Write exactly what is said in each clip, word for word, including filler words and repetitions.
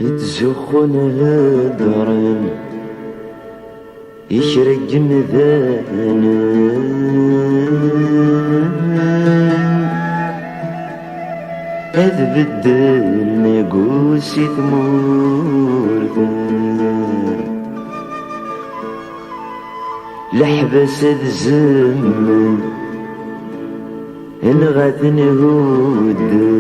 Ttzuxxun heddren i kra n yimdanen, ad beddlen agu si tmurt. Leḥbas ad zemmen, nɣa-ten hudden,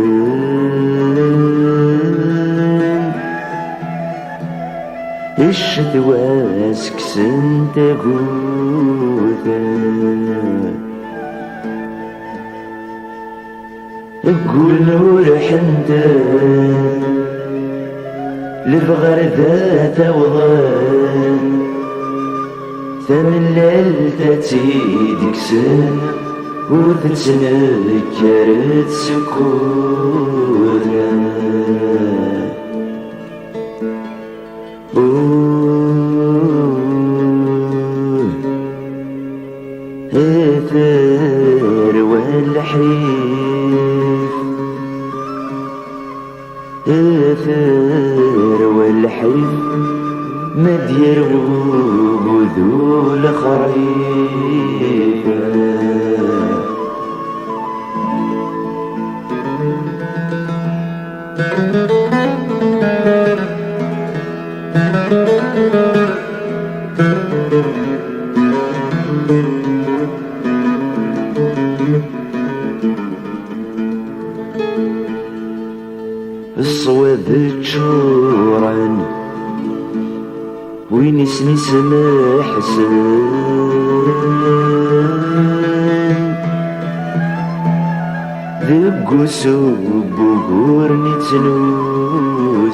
ccetwa ad s-kksen tagut. Ggullen ur ḥenten, lebɣerda tawḍen, tamellalt ad tt-id-kksen, ur tettnekkar tsekkut. Uh, a tarwa lḥif, a tarwa lḥif, ma d-yerwu ugudu lexrif. Ṣṣwab ččuren, win i sen-isemḥsen deg usu n wuguren i ttnusun.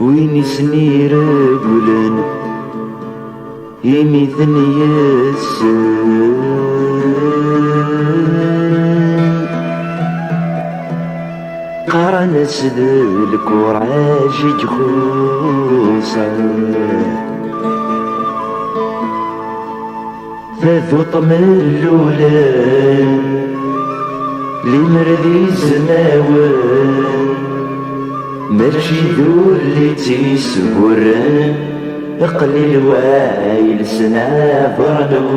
Win i sen-iregglen imi ten-yessen, qqaren-as d lkuraj i ixuṣṣen. Taduṭ mellulen, limer d izmawen, mačči d ulli tt-isburren, qlil wa yelsen abernus.